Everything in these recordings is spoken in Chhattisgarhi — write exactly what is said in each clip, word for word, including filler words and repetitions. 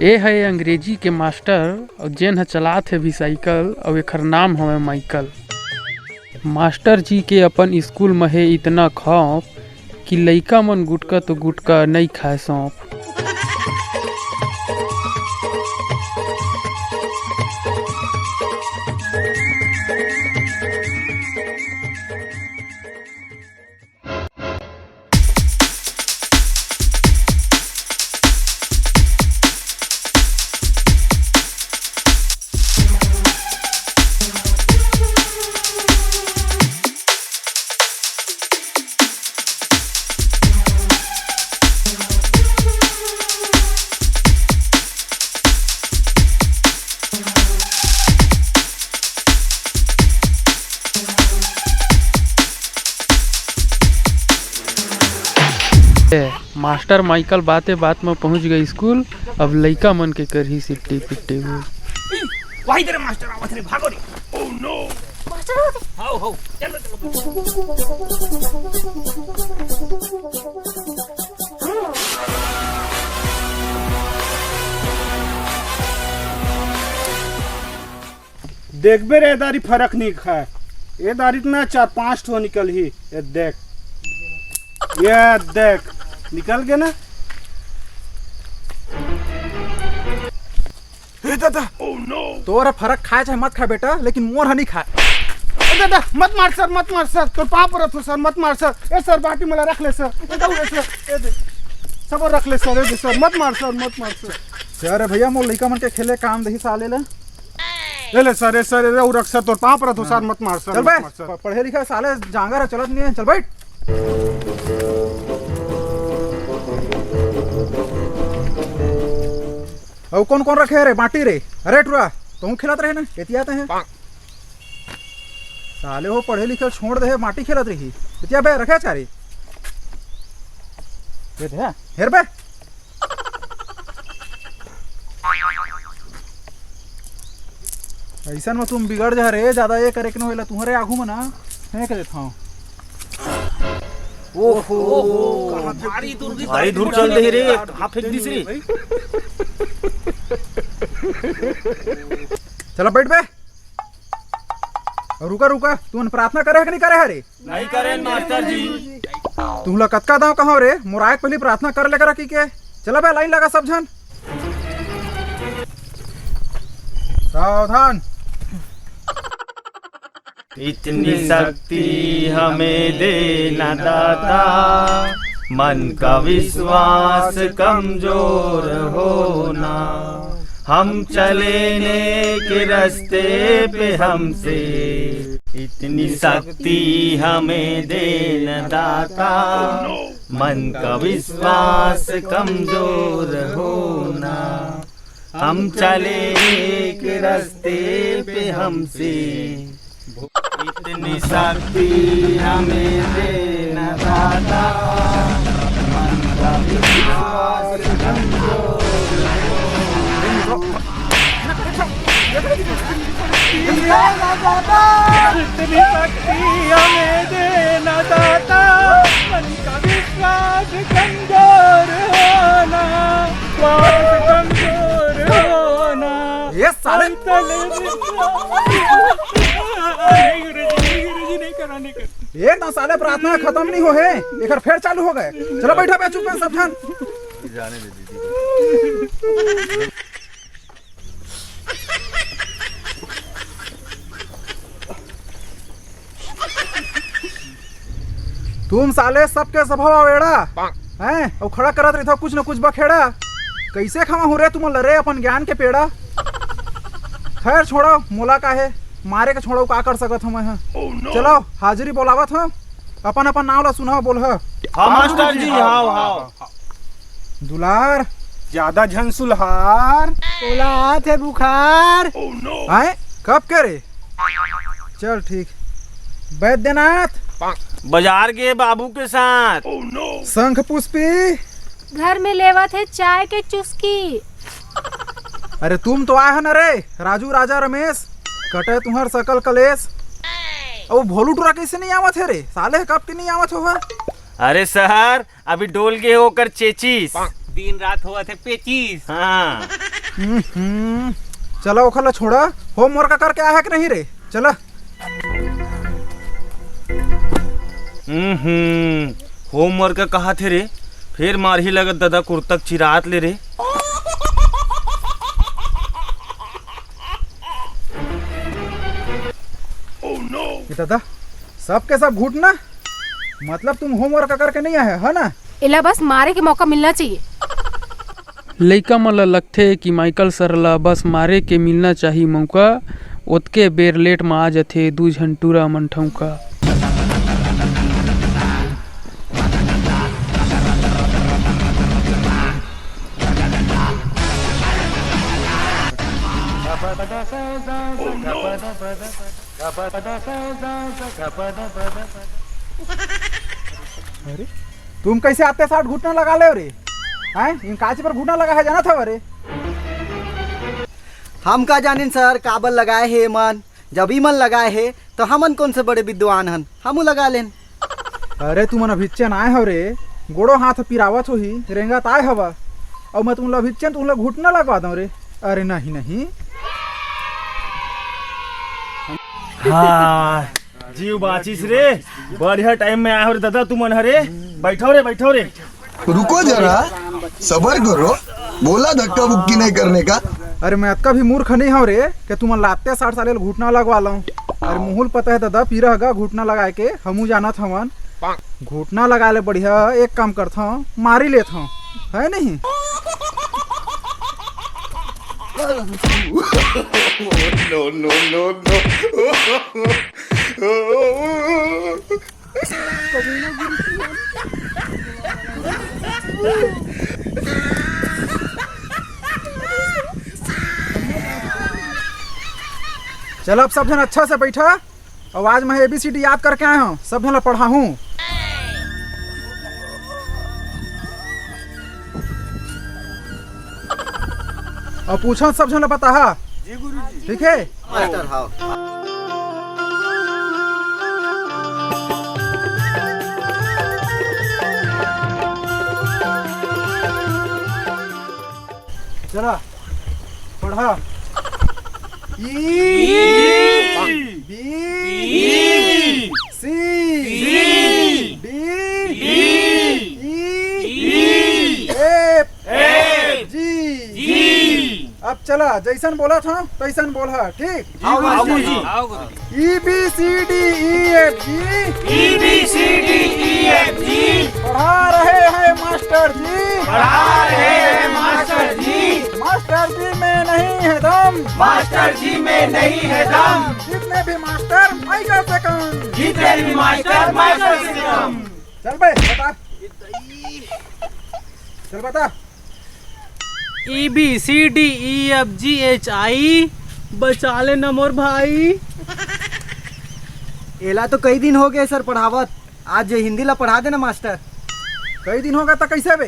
ए हे अंग्रेजी के मास्टर, अउ जेन ह चलात हे अभी साइकिल, अउ एखर नाम हवय माइकल। मास्टर जी के अपन स्कूल म हे इतना खौफ कि लइका मन गुटका तो गुटका नइ खाय सौंफ। ए, मास्टर माइकल बाते बात म पहुंच गए स्कूल। अब लइका मन के करही सिट्टी पिट्टी वो। वही तेरे मास्टर आवत रे, भागो रे। Oh no! मास्टर आवत रे। हाओ, हाओ, चलो, चलो। देखबे रे, ए दारी फरक नइ खाय। ए दारी त ना चार पांच ठो निकलही। ए देख, ए देख, निकल गे ना। ए दादा, तोर फरक खाय चाहे मत खाय बेटा, लेकिन मोर ह नइ खाय। ए दादा, मत मार सर, मत मार सर, तोर पांव परत हों सर, मत मार सर। ए सर, बाटी मोला रख ले सर, ए दऊ रे सर, ए दे, सब रख ले सर, ए दे सर, मत मार सर, मत मार सर। अरे भैया, मोर लइका मन के खेले काम देही साले ला। ए ले सर, ए सर, ए ले, अउ रख सर, तोर पांव परत हों सर, मत मार सर, चल मत बे, मार सर। प-, पढ़े लिखे साले जांगर ह, चलत नइ हे, चल बइठ। अउ कोन कोन रखे हे रे बाटी रे? अरे टुरा, तहूं खेलत रहे ना, एतियात हे। साले हो पढ़े लिखे छोड़ दे हे, बाटी खेलत रही। एतिया बे, रखे चारी। ये दे, हेर बे। अइसन म तुम बिगड़ जा रे, जादा ए करे के न होइला, तुम्हरे आगू म ना फेंक देथंव। ओहो, भारी दूर की भारी दूर चल दे रे, कहाँ फेंक दिस रे? चला बइठ बे। अउ रुका, रुका, तुमन प्रार्थना करे हे कि नइ करे हे रे? नइ करेन मास्टर जी। तुमला कतका दांव कहंव रे, मोर आय के पहिली प्रार्थना कर ले करा कहिके। चला बे, लाइन लगा सब झन। सावधान। इतनी शक्ति हमें देना दाता, मन का विश्वास कमजोर होना, हम चले नेक रस्ते पे हमसे, इतनी शक्ति हमें देना दाता, मन का विश्वास कमजोर होना, हम चले नेक रस्ते पे हमसे, इतनी शक्ति हमें देना दाता, मन का विश्वास कमजोर होना। इतनी शक्ति हमें देना दाता, मन का विश्वास कमजोर होना, विश्वास कमजोर होना। ये साले। एक दम साले प्रार्थना खतम नइ होहे, एकर फेर चालू हो गे। चला बइठा बे, चुप कर सब झन। तुम साले सबके सभा अवेड़ा हैं, अउ खड़ा करत रहिथव कुछ न कुछ बखेड़ा। कइसे खवाहूं रे तुमन ल रे अपन ज्ञान के पेड़ा? खैर छोड़व, मोला का हे, मारे के छोड़व, का कर सकत हंव मैं ह। चलव, हाजिरी बोलावत हंव, अपन अपन नांव ला सुनव, बोलव। हाँ मास्टर जी, हाव, हाव। दुलार। जादा झन सुलहार। ओला आथे बुखार। आय, कब के रे? चल ठीक। बैद्यनाथ। बाजार गे बाबू के साथ। शंख पुष्पी। घर में लेवत हे चाय के चुस्की। अरे तुम तो आए हो ना रे, राजू राजा रमेश, कटे तुम्हर सकल कलेश। अउ भोलू टुरा कइसे नइ आवत हे रे? साले कब के नइ आवत हो ह? अरे सर, अभी डोल गे हे ओकर चेचिस। दिन रात होवत हे पेचिस। हाँ। हम्म, हम्म। चला ओखर ला छोड़ा, होमवर्क करके आया है कि नहीं रे? चला। हम्म, होमवर्क कहा थे रे? फेर मारही लगत ददा कुर्तक चिरात ले रे। ये दादा, सबके सब घुटना? मतलब तुम होमवर्क करके नहीं आए, है ना? एला बस मारे के मौका मिलना चाहिए। लइका मन ल लगथे कि माइकल सर ल बस मारे के मिलना चाही मौका, ओतके बेर लेट म आ जथे दू झन टूरा मन ठौंका। अरे, तुम कैसे आते साथ घुटना लगा ले रे? हैं? इन काची पर घुटना लगा है, जाना था रे? हम का जानिन सर, काबर लगाए हे मन? जब ई मन लगाए हे, तो हमन कौन से बड़े विद्वान हन, हमू लगा लेन। अरे, तुमन अभिच्चन आए हव रे, गोड़ो हाथ पिरावत होही, रेंगत आए हवा, अउ मैं तुमला अभिच्चन तुमला घुटना लगवा दंव रे। अरे नहीं, नहीं। हाँ, जीव बाचिस रे, बढ़िया टाइम में आए हो रे दादा तुमन हरे। बैठो रे, बैठो रे। रुको जरा, सबर करो, बोला धक्का बुक्की नहीं करने का। अरे मैं अतका भी मूर्ख नहीं हव रे कि तुमन ला अत्ते साठ साले ल घुटना लगवा लंव। अरे मुहुल पता है दादा, पीरा हगा घुटना लगाए के हमू जानत हवन। घुटना लगाए ले बढ़िया एक काम करथंव, मारी लेथंव, है नहीं? No, no, no, no। चलो, अब सब झन अच्छा से बैठा। अउ आज मैं एबीसीडी याद करके आए हंव, सब झन ला पढ़ाहूं। अउ पूछो, सब झन ला बताहा। जी गुरुजी। ठीक है? मास्टर, हाँ। चला, पढ़ा। ई, B, C, D, E, F, जी। अब चला, जैसन बोला था तैसन बोला, ठीक? हाँ गुरुजी। हाँ गुरुजी। E B C D E F G. E B C D E F G. पढ़ा रहे हैं मास्टर जी। पढ़ा रहे हैं मास्टर जी। मास्टर जी में नहीं है दम। मास्टर जी में नहीं है दम। जितने भी मास्टर माइकल से कम। जितने भी मास्टर माइकल से कम। चल बे, बता। चल बता। E B C D E F G H I, बचा ले न मोर भाई। एला तो कई दिन हो गए सर पढ़ावत, आज ये हिंदी ला पढ़ा देना मास्टर। कई दिन हो गए तो कैसे बे?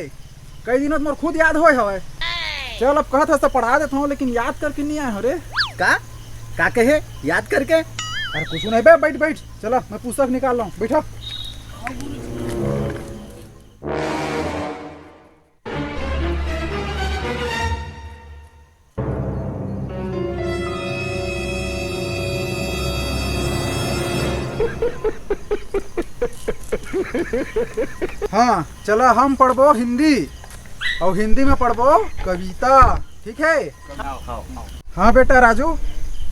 कई दिन तो मोर खुद याद होए हवे। चल, अब कहत हस तो पढ़ा देत हूँ, लेकिन याद करके नहीं आए हो रे। का? का कहे? याद करके? अरे कुछ नहीं बे, बैठ बैठ। चला, मैं पुस्तक निकाल लाऊं, बैठा। हाँ, चला हम पढ़बो हिंदी, अउ हिंदी में पढ़बो कविता, ठीक है? हाँ बेटा राजू,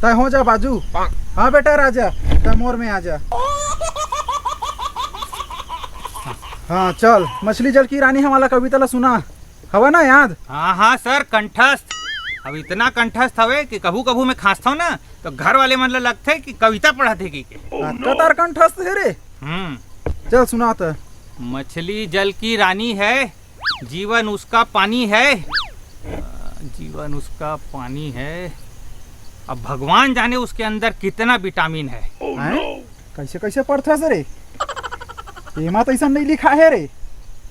तय हो जा बाजू। हाँ बेटा राजा, तय मोर में आ जा। हाँ चल, मछली जल की रानी हमला कविता ला सुना। हवा ना याद? हाँ, हाँ सर, कंठस्थ। अब इतना कंठस्थ हवे कि कभू कभू मैं खांसथव ना, तो घर वाले मन ला लगथे कि कविता पढ़त हे कहिके। अतका तार कंठस्थ हे रे। हम्म। चल सुना त। मछली जल की रानी है, जीवन उसका पानी है। अ, जीवन उसका पानी है। अब भगवान जाने उसके अंदर कितना विटामिन है। हैं? कैसे कैसे पढ़थस रे? एमा तो ऐसा नहीं लिखा है रे।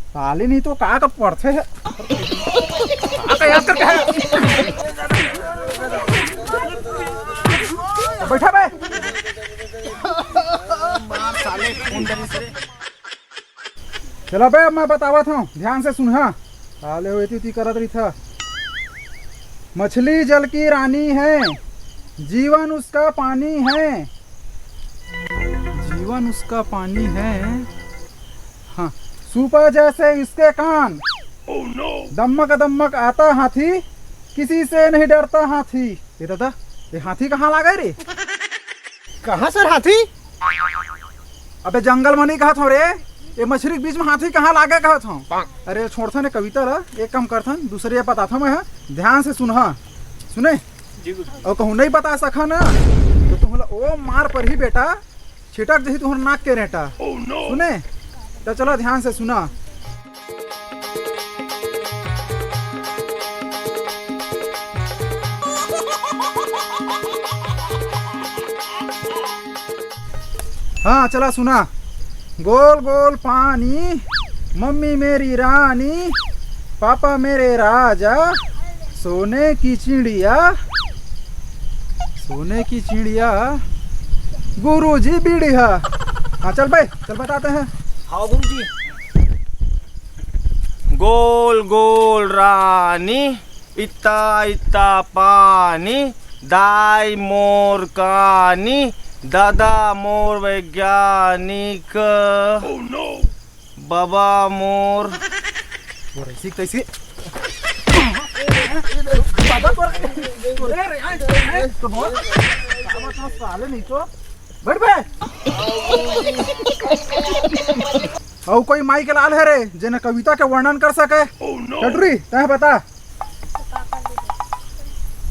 साले नहीं तो का का पढ़थे है। का का याद करके है? बैठा बे। मार साले, फोन करिस रे। चला बे, अब मैं बतावत हूँ, ध्यान से सुनहा। साले हो एती उती करत रहिथा। मछली जल की रानी है, जीवन उसका पानी है। जीवन उसका पानी है। हाँ, सूपा जैसे इसके कान। दम्मक दम्मक आता हाथी, किसी से नहीं डरता हाथी। ये दादा, ये हाथी कहाँ लागे रे? कहाँ सर हाथी? अबे जंगल म नहीं कहत हँव रे, ये मछरी के बीच में हाथी कहाँ लागे कहत हँव। अरे छोड़थन ये कविता ला, एक काम करथन, दूसरे बताथँव मैं, हाँ? ध्यान से सुनहा, सुने? जी गुरुजी। अउ कहूँ नहीं बता सका ना, तो तुमला ओ मार परही बेटा, छिटक जही तुँहर नाक के रेटा। सुने? त चला ध्यान से सुना। हाँ, चला सुना। गोल गोल पानी, मम्मी मेरी रानी, पापा मेरे राजा, सोने की चिड़िया, सोने की चिड़िया, गुरुजी बीड़िया। हाँ, चल बे, चल बताते हैं। हाँ गुरुजी। गोल गोल रानी, इत्ता इत्ता पानी, दाई मोर कानी, दादा मोर वैज्ञानिक, बाबा मोर। ऐसी तैसी। बाबा तोर, तोरे रे, आए, आए, तो बोल। बाबा तो साले नहीं तो। बैठ बे। अउ कोई माई के लाल हे रे, जेन कविता के वर्णन कर सके? टटरी, तैं बता।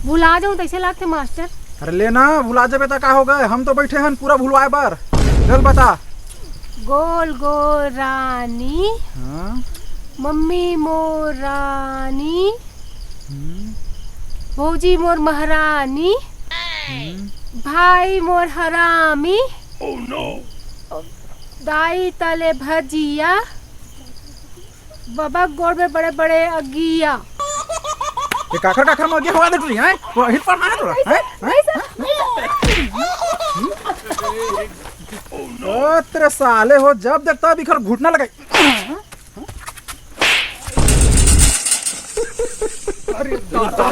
भुला जाऊं तैसे लागथे मास्टर। अरे ले ना, भुला जाबे त का हो गे, हम तो बैठे हन पूरा भुलवाए बर। चल बता। गोल गोल रानी, हाँ। मम्मी मोर रानी, हम्म। भौजी मोर महारानी, हम्म। भाई मोर हरामी, दाई तले भजिया, बाबा गोड़ में बड़े बड़े अगिया। ये काखर काखर में अगिया हवा दे टुरी, हैं? पूरा हिट पर मारे तोरा, हैं? हैं? ओ तेरे साले हो, जब देखता बिखर घुटना लगाई। अरे दादा।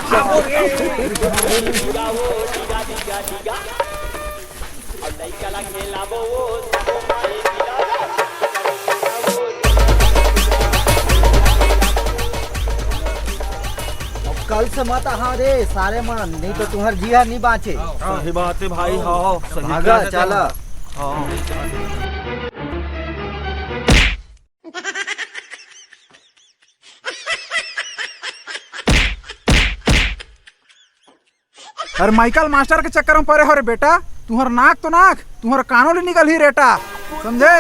अब कल से मत आहा रे सारे मन, नहीं तो तुम्हार जिया नहीं बाँचे। सही बात है भाई, हाँ, सही भागा, बात है। चला। हाँ। अरे माइकल मास्टर के चक्कर में परे हो रे बेटा, तुहर नाक तो नाक, तुहर कानो ले निकल ही रेटा, समझे?